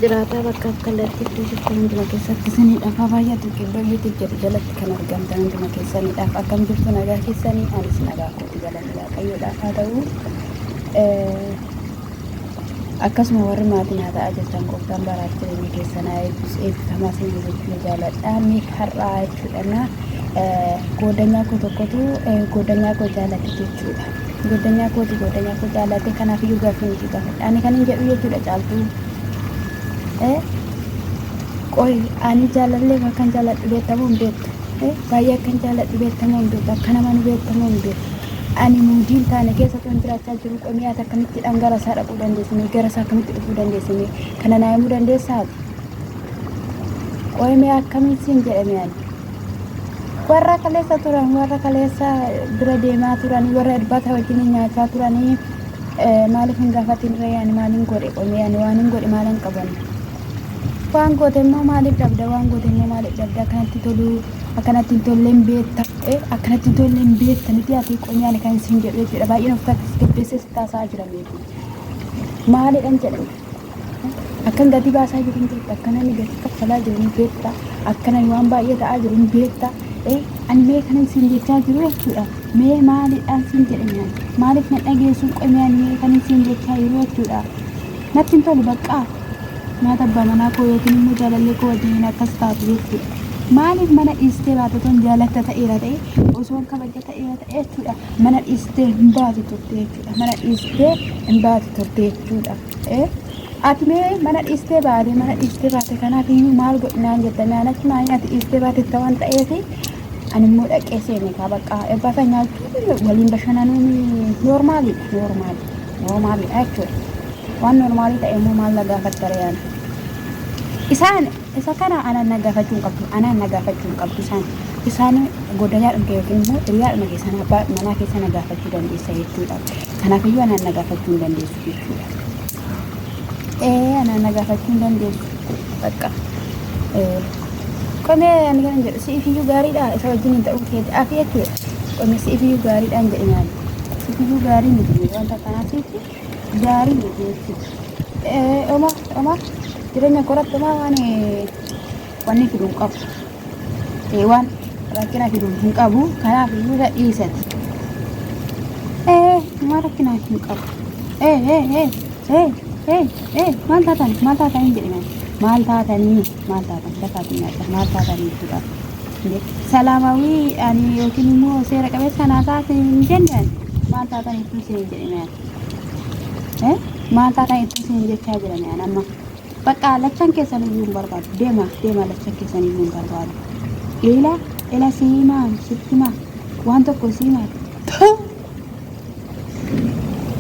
Jiraataa bakkaaf kallattii iddoo jirtan hunduma keessatti isiniidhaaf haa baay'atu. Qebboo YouTube jedhu jalatti kan argamtan hunduma keessaniidhaaf akkam jirtu nagaa keessanii anis nagaa kooti galanni waaqayyoodhaaf haa ta'u. Akkasuma warri maatii naa ta'aa jirtan gooftaan baraaf jireenya keessan haa eebbisu eebbifamaa isin jechuu jaaladha. Mee har'aa jechuudha goodanyaa koo tokkotu goodanyaa koo jaalate jechuudha. Goddanyaa kooti goddanyaa koo jaalate kanaaf iyyuu gaaffiin ishii gaafadha. Ani kan hin jedhu jechuudha caaltuu. Eh? Qoy ani jaalallee akkan jaaladhu beektamoo hin beektu. Eh? Baay'ee akkan jaaladhu beektamoo hin beektu. Akka nama nu beektamoo hin beektu. Ani muudii hin taane keessa toon jiraachaa jiru qoy ati akkamitti gara isaa dhaquu dandeessine gara isaa akkamitti dhufuu dandeessine kana naa himuu dandeessaa ati? Qoy mee akkamitti siin jedhame ani? Warra kaleessa turan, warra kaleessa bira deemaa turan, warra irbata wajjin nyaachaa turanii maaliif hin gaafatin ree ani maalin godhe qomee ani waan hin godhe maalan qaban. Waan goote immoo maaliif dhabda waan goote immoo maaliif dhabda akkanatti toluu akkanatti hin tolle hin beekta akkanatti hin tolle hin beekta miti ati qomee ani kan isin jedhu jechuudha baay'een of tasgabbeessee si taasisaa jira meetii. Maalidhan jedhame. Akkan gatii baasaa jiru hin beekta. Akka namni gatii kaffalaa jiru hin beekta. Akka namni waan baay'ee ta'aa jiru hin beekta. Ani mee kanan siin jechaa jiru jechuudha. Mee maalidhaan siin jedhe nyaani. Maaliif na dhageessu qomee ani mee kanan siin jechaa jiru jechuudha. Natti hin tolu baqqaa. Nyaata abbaa manaa koo yookiin immoo jaalallee koo wajjiniin akkas taatu jechuudha. Maaliif mana dhiistee baate otoon jaalatta ta'eera ta'e osoon kabaja ta'eera ta'e jechuudha. Mana dhiistee hin baatu turte jechuudha. Mana dhiistee hin baatu turte jechuudha. Ati mee mana dhiistee baate mana dhiistee baate kanaaf iyyuu maal godhi naan jetta naan achi maal ati dhiistee baate itti waan ta'eef ani immoo dhaqee seene kaa bakka eebbata nyaachuun waliin bashannanuun noormaaliidha noormaali noormaaliidha jechuudha. Waan noormaalii ta'e immoo maal na gaafatta ree Isaan isa kana anaan na gaafachuu hin qabdu anaan na gaafachuu hin qabdu isaan isaan goddanyaadhuma kee yookiin immoo hiriyaadhuma kee sana abbaa manaa keessa na gaafachuu dandeessa jechuudha. Kanaafiyyuu anaan na gaafachuu hin dandeessu jechuudha. Ee anaan na gaafachuu hin dandeessu. Bakka. Qomee ani kan jedhu si'ifiyyuu gaariidha isa wajjin hin ta'uu keeti afi jechuudha. Qomee si'ifiyyuu gaariidhaan jedhe nyaani. Si'ifiyyuu gaarii miti wanta kanaa siif gaarii miti jechuudha. Oma oma jireenya koratti oma waan wanni fidu hin qabu. Waan rakkina fidu hin qabu kanaaf iyyuu isa dhiisati. Waan rakkina hin qabu. Maal taatan maal taatan hin jedhina maal taatanii maal taatan dafaatii nyaadha maal taatanii jechuudha. Salaamawii ani yookiin immoo seera qabeessa naa taate hin jenne maal taatan ittuu isin hin jedhina. Maal taatan ittuu isin jechaa jiran amma. Bakka lachan keessan iyyuu hin barbaadu. Deema deema lachan keessan iyyuu hin barbaadu. Ila ila siimaa sitti himaa waan tokko siimaa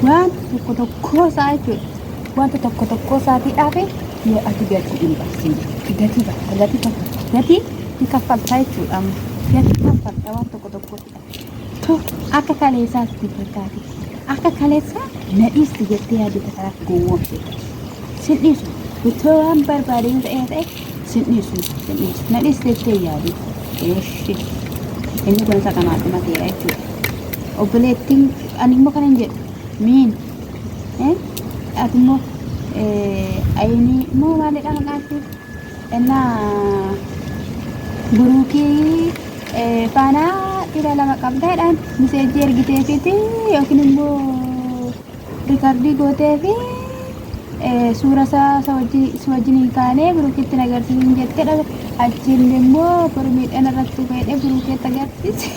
waan tokko tokkoo isaa jechuudha. Wanta tokko tokkoo isaatiidhaaf yoo ati gatii hin baasiin gatii baasta gatii kaffalta gatii ni kaffalta jechuudha amma gatii kaffalta waan tokko tokkootiidhaaf. Akka kaleessaa sitti fakkaate akka kaleessaa na dhiisti jettee yaadde kanaaf gowwoomsite. Sin dhiisu utoo waan barbaade yoo ta'e ta'e sin dhiisu sin dhiisu na dhiisti jettee yaadu. Eeshi inni kun isa kanaa dhumateera jechuudha. Obboleettiin ani immoo kanan jedhu miin ati immoo ayinii immoo maalidha maqaan ishee ennaa buruukii faanaa dhiira lama qabdaadhaan miseejii ergiteefiti yookiin immoo rikardii gooteefi suura isaa si wajjin kaanee buruukitti hin agarsiisin jettee achiin immoo boru miidhaan irratti dhufeedhe buruukeetti agarsiise.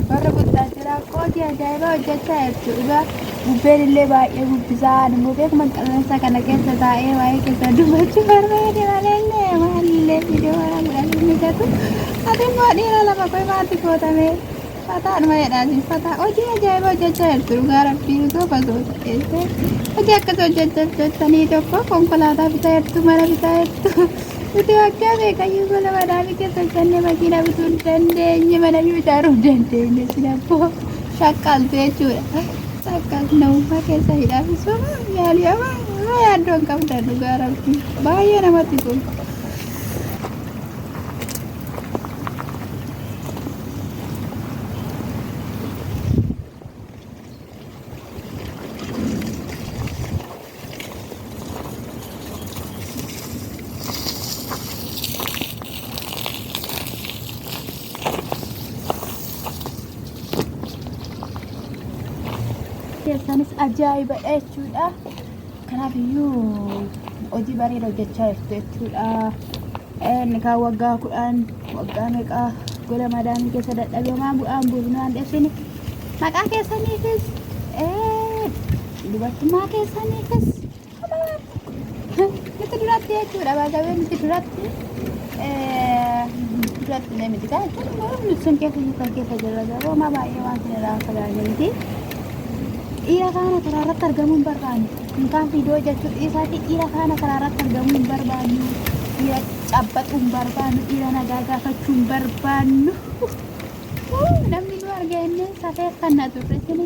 Warra guddaa jira qootii ajaa'ibaa hojjechaa jirtu dhugaa bubbeen illee baay'ee bubbisaa ani immoo beekuma qilleensa kana keessa taa'ee waa'ee keessa dubbachuu barbaade malee maalillee viidiyoo waraabudhaaf hin mijatu ati immoo dhiira lama koo maatti gootame fataadhuma jedhaasi fataa hojii ajaa'ibaa hojjechaa jirtu dhugaa rabbii osoo fasoo ta'eesse hojii akkas hojjechaa jirtanii tokko konkolaataa bitaa jirtu mana bitaa jirtu. Nuti waggaa meeqayyuu gola madaamii keessa hojjannee makiinaa bituu hin dandeenye mana iyyuu ijaaruu hin dandeenye isin abboo shaqqaltu jechuudha. Shaqqaltu namummaa keessa hidhaaf suma yaalii hamaa hamaa yaaddoo hin qabdan dhugaa rabbii baay'ee namatti tolu. Ajaa'ibadha jechuudha. Kanaaf iyyuu hojii bareeda hojjechaa jirtu jechuudha. Inni kaan waggaa 10 waggaa meeqa gola madaamii keessa dadhabee homaa bu'aan buufnu waan ta'eef isin maqaa keessaniifis dubartummaa keessaniifis nuti duratti jechuudha baasawee nuti duratti duratti illee miti kaa jechuun nuti sun keessa jirtan keessa jirra garuu homaa baay'ee waan isin irraa fagaanne miti. Dhiira faana karaa irratti argamuu hin barbaannu. Inkaan viidiyoo hojjechuu dhiisaatii dhiira faana karaa irratti argamuu hin barbaannu. Dhiira cabbaxuu hin barbaannu. Dhiira nagaa gaafachuu hin barbaannu. Namni nu arga jennee safeeffanna turre isin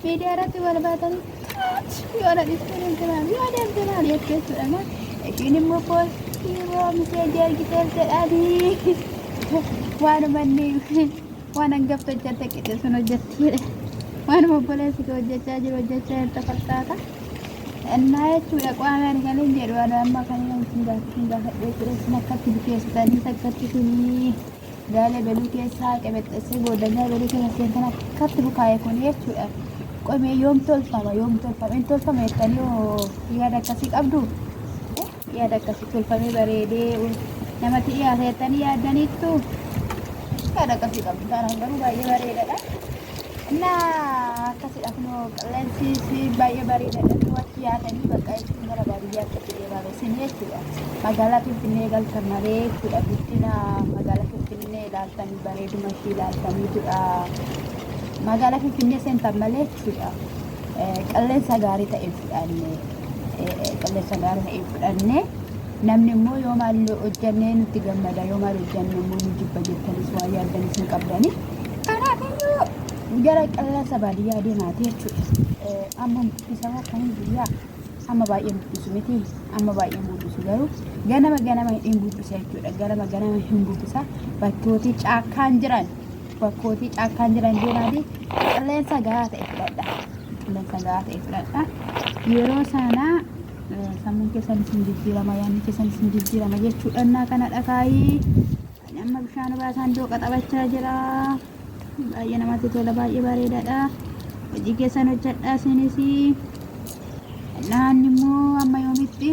miidiyaa irratti wal baatanii taat yoo na dhiistee deemte maal yoo deemte maal jettu jechuudha. Ishiin immoo poostii moo miseejii ergiteef jedhanii waanuma inni waan hangafti hojjette qixe sun hojjettiidha. Waanuma obboleessi kee hojjechaa jiru hojjechaa jirta fakkaata. Innaa jechuudha qaama ani kan hin jedhu ani amma kan inni isin gaafadhu jechuudha isin akkatti bukeessitanii akkatti isinii gaala beluu keessaa qebexxessee goodanyaa beluu keessa seentan akkatti bukaa'e kun jechuudha. Qomee yoom tolfama yoom tolfama hin tolfama jettanii hoo yaada akkasii qabdu? Yaada akkasii tolfamee bareedee namatti dhiyaata jettanii yaaddaniittu yaada akkasii qabdu taanaan garuu baay'ee bareedadha. Innaa akkasidha kunoo qilleensi baay'ee bareedadha. Nu achi yaatanii bakka jechuun gara baadiyyaatti achi deemaa isin jechuudha. Magaalaa Finfinnee galtan malee jechuudha. Guddina magaalaa Finfinnee ilaaltanii bareeduma ishii ilaaltaniitudha. Magaalaa Finfinnee seentan malee jechuudha. Qilleensa gaarii ta'e fudhanne. Qilleensa gaarii ta'e fudhanne namni immoo yoo maal hojjannee nutti gammada yoo maal hojjanne immoo nu jibba jettanis waan yaaddanis hin qabdani. Kanaaf iyyuu gara qilleensa baadiyyaa deemaati jechuudha. Amma bubbisa moo akkamii guyyaa amma baay'ee bubbisu miti amma baay'ee bubbisu garuu ganama ganama hin bubbisa jechuudha. Ganama ganama hin bubbisa bakkootii caakkaan jiran bakkootii caakkaan jiran deemaati qilleensa gahaa ta'e fudhadha. Qilleensa gahaa ta'e fudhadha. Yeroo sana sammuun keessan isin jijjiirama yaadni keessan isin jijjiirama jechuudha. Innaa kana dhakaayii ani amma bishaan baasaan dooqa taphachaa jira. Baay'ee namatti tola baay'ee bareedaadha. Hojii keessan hojjedhaa isinis. Naanni immoo amma yoomitti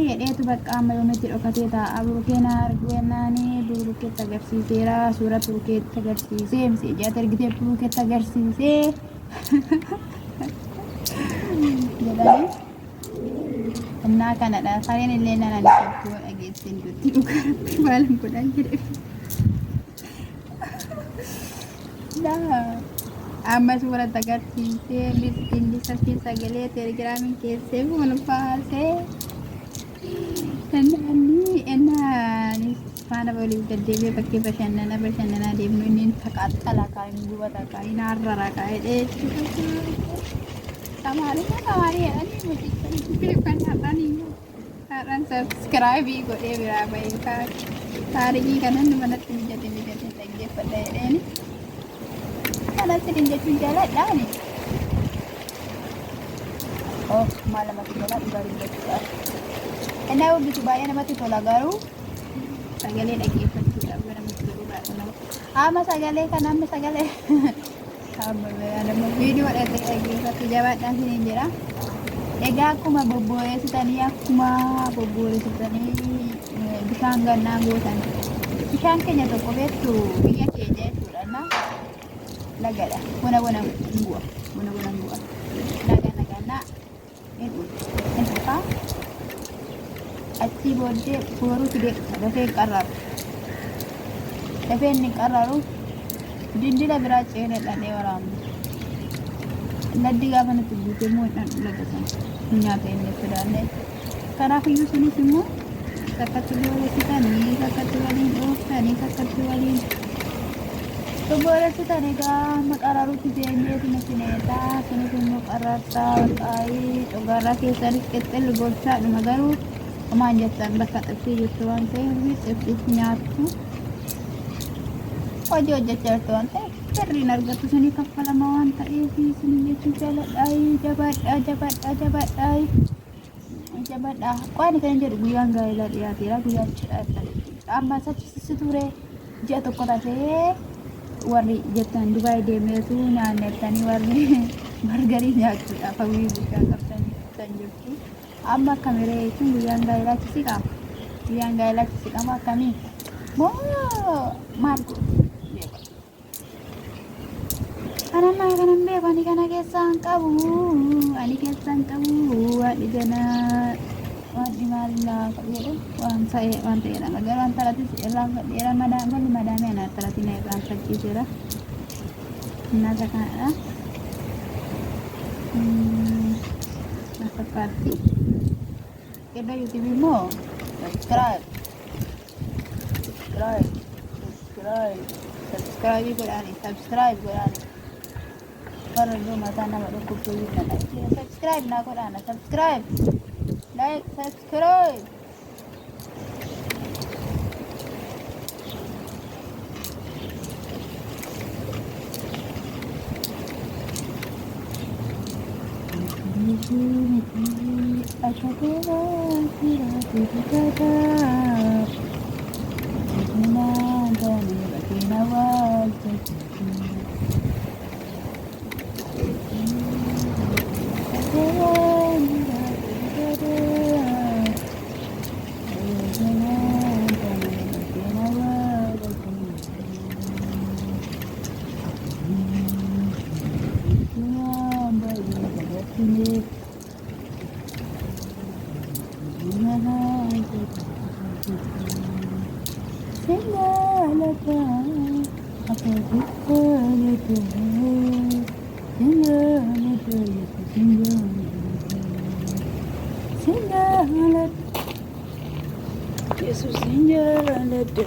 jedheetu bakka amma yoomitti dhokatee taa'a. Burukee na arguu jennaani burukeetti agarsiiseera. Suura burukeetti agarsiisee miseejaatti ergitee burukeetti agarsiisee jedhanii. Innaa kanadha. Sareen illee nan ani kolfuu dhageesseen dutti dhugaa rabbi maalan godhaan jedhe. Amma suura agarsiisee miskiinni safii sagalee telegiraamiin keessee kun baasee inni inni faana waliif deddeebi'ee bakkee bashannana bashannanaa deemnu inni taqaaxxala kaa hin gubata kaa hin arrara kaa jedhee tamaarii tamaarii jedhanii mucicha kan har'aan iyyuu Har'aan sabskraayibii godhee biraa bahee taarikii kan hundi manatti mijate mijate dhaggeeffadha jedheeni. Kana isin jechuun jaaladhaani. Oh, maal namatti tola dhugaa dubbachuudhaaf. Innaa hubbisu baay'ee namatti tola garuu sagalee dhaggeeffachuudhaaf gara namatti tolu baay'ee nama. Amma sagalee kana amma sagalee amma viidiyoo dhaqee dhaggeeffatu jabaadhaan isiniin jedha. Egaa akkuma bobbooreessitanii akkuma bobbooreessitanii bishaan gannaa gootan. Bishaan keenya tokko beektu biyya keenya jechuudha. Na lagadha. Bona bona hin bu'a. Bona bona hin bu'a. Laga nagannaa hin dhufa. Hin dhufa. Achii booddee booruu fidee dhufa. Dafee hin qarraru. Dafee inni hin qarraru. Dindila biraa ceenee dhandhee waraabna. Laddi gaafa nutti guute immoo hin dhandhu laga sana. Nu nyaata inni sodaannee. Kanaaf iyyuu isinis immoo takkatti booressitanii, takkatti waliin dhooftanii, takkatti waliin booressitan egaa amma qararutti teenyeetuma sineetaa isinis immoo qarartaa waqaayii cogaarraa keessanis qixxilli gochaadhuma garuu homaan jettan bakka xibsii jirtu waan ta'eef xibsiis nyaattu. Hojii hojjechaa jirtu waan ta'eef birriin argattu isinii kaffalama waan ta'eef isin jechuu jaaladha. Jabaadhaa jabaadhaa jabaadhaa jabaadhaa. Qo'ani kan jedhu guyyaan gaa'elaa dhiyaateera guyyaan cidhaa amma sachi ture ji'a tokko tafee warri jettan Dubaay deemeetu naannettanii warri Bargarii nyaachuudhaaf hawwii guddaa qabdanii dhuftan jirtu. Amma akkamiree jechuun guyyaan gaa'elaachi siqaa? Guyyaan gaa'elaachi siqamoo akkamii? Moo maal godhu? Kanammaa kanan beeku ani kana keessaa hin qabu. Ani keessaa hin qabu waan ijanaa waan maal naa qabu jedhu waan ta'e waan ta'eedha. Garuu an talatis irraanfadheera madaa golli madaamee ana talatii na irraanfachiiseera. Nasa kanadha. Na fakkaatti. Iddoo YouTube immoo subscribe subscribe subscribe subscribe godhaani subscribe godhaani. Warra iddoo mataa nama dhukkubsuu hin subscribe naa godhaana subscribe like subscribe. Yesus hin jaaladha.